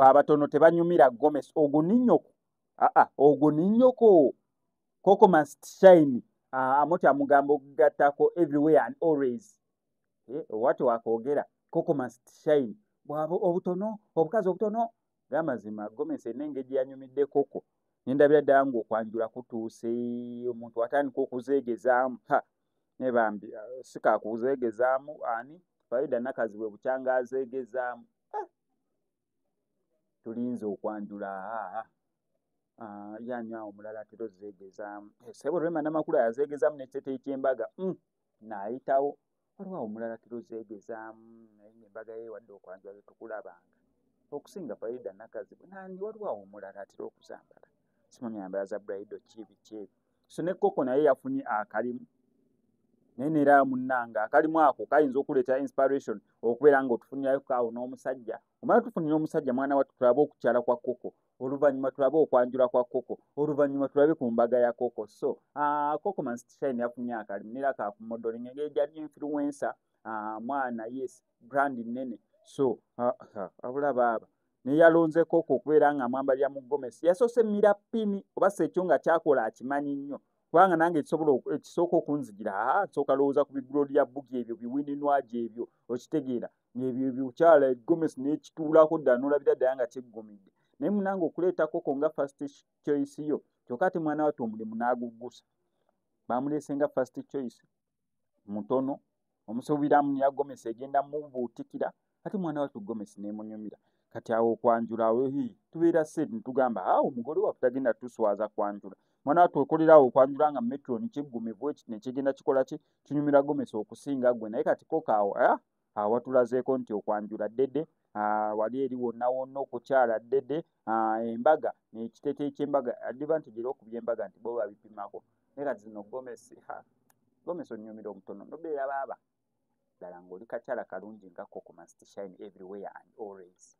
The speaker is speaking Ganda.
Abatono tebanyumira gomesi. Ogwo ninnyoko, aa, ogwo ninnyoko. Coco must shine. Amoti amugamba okugattako everywhere and always. Owati wakwogera Coco must shine bwaba obutono, obukazi obutono gamazima. Gomesi erina engeri gye yanyumidde Koko, nendabira ddala ng'okwanjula kutuuse. Omuntu atandika okuzeegezaamu, ha, ne bambi si kakuzeegezaamu. Ani Farida Nakazibwe bukyanga azeegezaamu, tulinze okwanjula. Yani awo omulala atera ozeegezaamu, sebo Rema Namakula yazeegezaamu n'ekiteeteeyi ky'embaga n'ayitawo. Waliwo awo omulala atera ozeegezaamu naye ng'embaga ye wadde okwanjula tetukulabanga okusinga Farida Nakazibwe. Nani? Waliwo awo omulala atera okuzambala, simanyi yambala za bridal ki, biki ebyo. So ne Koko naye yafunye akalimu, naye neera munnange akalimu ako kayinza okuleeta inspiration okubeera nga otufunirayo kaawo n'omusajja. Omala tufunira omusajja, mwana wattu, tulabe okukyala kwa Koko, oluvannyuma tulabe okwanjula kwa Koko, oluvannyuma tulabe ku mbaga ya Koko. So Koko must shine yafunye akalimu neera kakumodeling, engeri gyali influencer, mwana, yes, brand nnene. So abula baaba naye yalonze Koko okubeera nga amwambalira mu gomesi. Yasoose mira pini oba si ekyo nga kyakola akimanyi nnyo, kubanga nange ekisobola ekisooka okunzigira, nsooka lowooza ku bigloria bugi ebyo biwininwagi ebyo, okitegeera, ebyo ebyukyala gomesi n'ekituulako ddala n'olabira ddala nga kyeggumidde. Naye munange okuleeta Koko nga first choice yo, kyokka ate mwana wattu omulimu n'aguggusa. Bamuleese nga first choice mutono, omusuubiramu ya gomesi egenda mubuutikira, ate mwana wattu gomesi n'emunyumira. Kati awo okwanjula awo tubeera set netugamba awo omugole waffe tagenda tuswaza kwanjula. Mwana wattu okolerawo okwanjula nga matron kiggumivu eki nekigenda kikola ki, kinyumira gomesi okusinga gwe. Naye kati Koko awo awo watulazeeko nti okwanjula ddede, wali eri wonna wonna okukyala ddede, embaga nekiteeteeyi ky'embaga advantage era okubya embaga nti bo babipimako. Naye kati zino gomesi, gomesi onyumira omutono nobeera baaba ddala ng'oli kakyala kalungi nga Koko must shine everywhere and always.